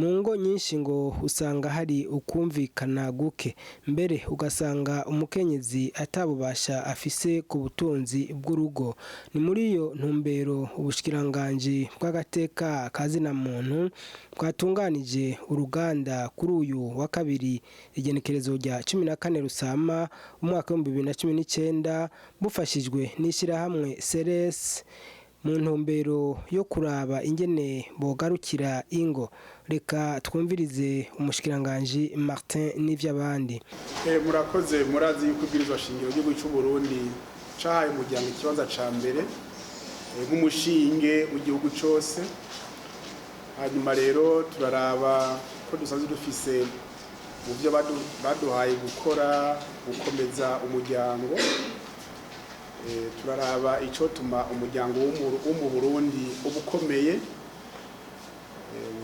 Mu ngo nyinshi ngo usanga hari ukumvikana guke, mbere ugasanga umukenyezi atabubasha afise ku butunzi bw'urugo. Ni muri iyo ntumbero ubushikiranganji bw'agateka ka zina muntu bwatunganije uruganda kuri uyu wa kabiri, igenekerezo rya 14 Rusama umwaka w'2019, bufashijwe n'ishyirahamwe Seres, mu ntumbero yo kuraba ingene bogarukira ingo. Reka twumvirize umushikiranganji Martin Nivyabandi. Murakoze. Murazi yuko ibwirizwa shingiro ry'igihugu cy'u Burundi cahaye umuryango ikibanza ca mbere nk'umushinge w'igihugu cose. Hanyuma rero turaraba ko dusanzwe dufise mu byo baduhaye gukora gukomeza umuryango. Turaraba icotuma umuryango wo mu Burundi uba ukomeye,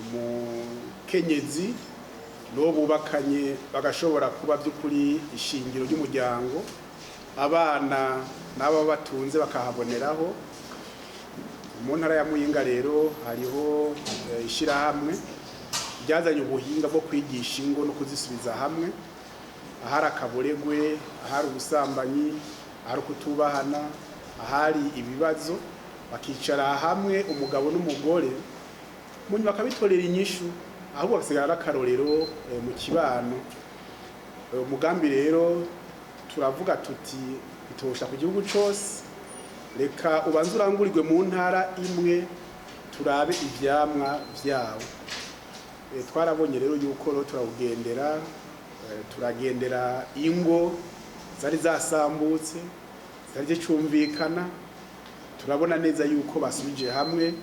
umukenyezi n'uwo bubakanye bagashobora kuba by'ukuri ishingiro ry'umuryango, abana n'abo batunze bakahaboneraho. Mu ntara ya Muyinga rero hariho ishyirahamwe ryazanye ubuhinga bwo kwigisha ingo no kuzisubiza hamwe, ahari akaburegwe, ahari ubusambanyi, ahari ukutubahana, ahari ibibazo, bakicara hamwe umugabo n'umugore, munyuma bakabitorera inyishu, ahubwo bagasigara ari akarorero mu kibano. Umugambi rero turavuga tuti bitosha ku gihugu cose, reka ubanze urangurirwe mu ntara imwe turabe ivyamwa vyawo. Twarabonye rero yuko rero turawugendera, turagendera ingo zari zasambutse, zari zicumvikana, turabona neza yuko basubije hamwe,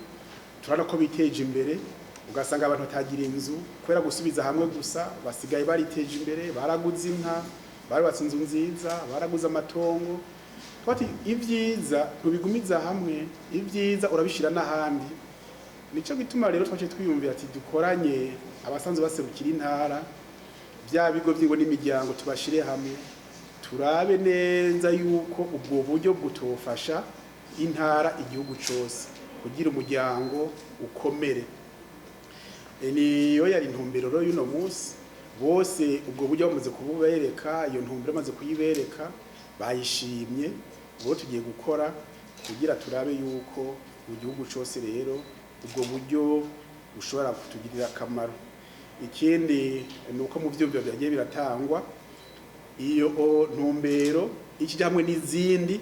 turabona ko biteje imbere. Ugasanga abantu batagira inzu, kubera gusubiza hamwe gusa basigaye bariteje imbere, baraguze inka, barubatse inzu nziza, baraguze amatongo. Twati ibyiza ntubigumiza hamwe, ibyiza urabishira n'ahandi. Nico gituma rero twaciye twiyumvira ati dukoranye abasanzwe baserukira intara, bya bigo by'ingo n'imiryango, tubashire hamwe turabe neza yuko ubwo buryo butofasha intara, igihugu cose, kugira umuryango ukomere. Niyo yari intumbero rero y'uno munsi. Bose ubwo buryo bamaze kububereka, iyo ntumbero bamaze kuyibereka, bayishimye. Ubu tugiye gukora kugira turabe yuko mu gihugu cose rero ubwo buryo bushobora kutugirira akamaro. Ikindi ni uko mu vyumviro byagiye biratangwa, iyo ntumbero ikijya hamwe n'izindi,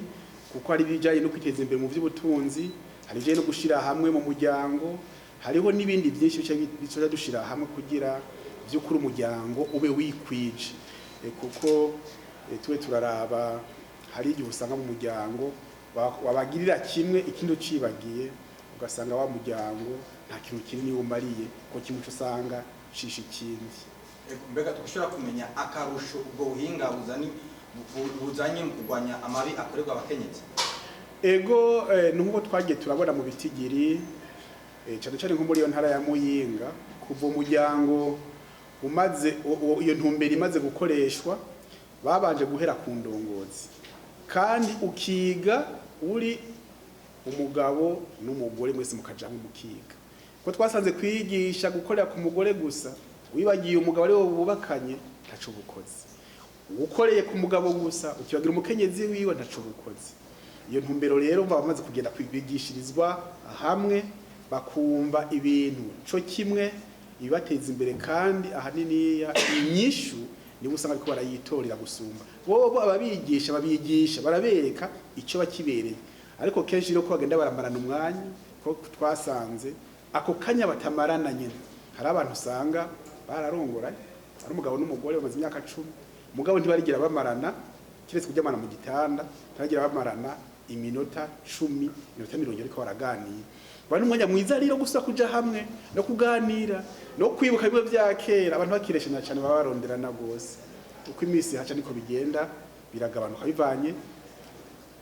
kuko hari ibijyanye no kwiteza imbere mu by'ubutunzi, hari ibijyanye no gushyira hamwe mu muryango, hariho n'ibindi byinshi bica dushyira hamwe kugira by'ukuri umuryango ube wikwije. Kuko tube turaraba, hari igihe usanga mu muryango wabagirira kimwe, ikindi ucibagiye, ugasanga wa muryango nta kintu kinini umariye, kuko kimwe uca usanga cisha ikindi. Mbega dushobora kumenya akarusho ubwo buhinga buzanye mu kurwanya amabi akorerwa abakenyezi? Ego, nubwo twagiye turabona mu bitigiri, cyane cyane nko muri iyo ntara ya Muyinga, kuva umuryango umaze iyo ntumbero imaze gukoreshwa, babanje guhera ku ndongozi, kandi ukiga uri umugabo n'umugore mwese mukaja hamwe mukiga, ko twasanze kwigisha gukorera ku mugore gusa wibagiye umugabo ari wo bubakanye ntaco bukoze, ukoreye ku mugabo gusa ukibagira umukenyezi wiwe ntaco bukoze. Iyo ntumbero rero bamaze kugenda kwigishirizwa hamwe, bakumva ibintu co kimwe, ibibateza imbere, kandi ahanini inyishu nibo usanga ariko barayitorera gusumba bobo ababigisha. Babigisha barabereka icyo bakibereye, ariko kenshi rero ko bagenda baramarana umwanya, ko twasanze ako kanya batamarana nyine, hari abantu usanga bararongoranye ari umugabo n'umugore bamaze imyaka 10, umugabo ntibarigira bamarana kiretse kuryamana mu gitanda, ntibarigira bamarana iminota 10, iminota 20 ariko baraganira. Bari umwanya mwiza rero gusa kuja hamwe no kuganira no kwibuka bimwe vya kera. Abantu bakireshana cyane, baba baronderana gose. Uko iminsi haca niko bigenda biragabanuka, bivanye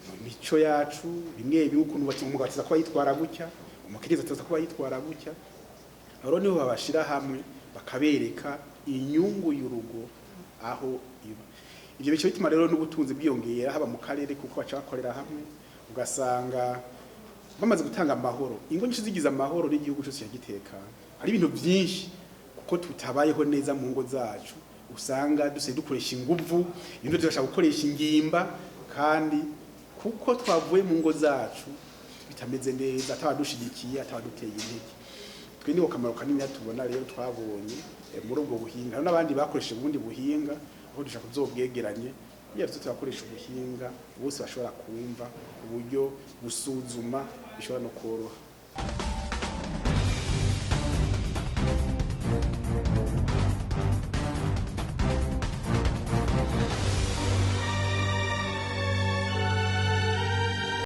mu mico yacu bimwe bimwe, ukuntu umugabo atiza kuba yitwara gutya, umukenyezi atiza kuba yitwara gutya. Rero niho babashira hamwe bakabereka inyungu y'urugo aho iba. Ibyo bice bituma rero n'ubutunzi bwiyongera haba mu karere, kuko baca bakorera hamwe, ugasanga bamaze gutanga amahoro. Ingo nyinshi zigize amahoro n'igihugu cyose cyagitekana. Hari ibintu byinshi kuko Kuko tutabayeho neza mu ngo zacu, usanga dusigaye dukoresha inguvu, ibintu tugashaka gukoresha ingimba, kandi kuko twavuye mu ngo zacu bitameze neza, atabadushigikiye, atabaduteye intege. Twe niko kamaro kanini tubona rero twabonye muri ubwo buhinga. Hari n'abandi bakoresheje ubundi buhinga, aho dushaka kuzobwegeranye iyo tuzo turakoresha ubuhinga bose bashobora kumva, ku buryo gusuzuma bishobora no koroha.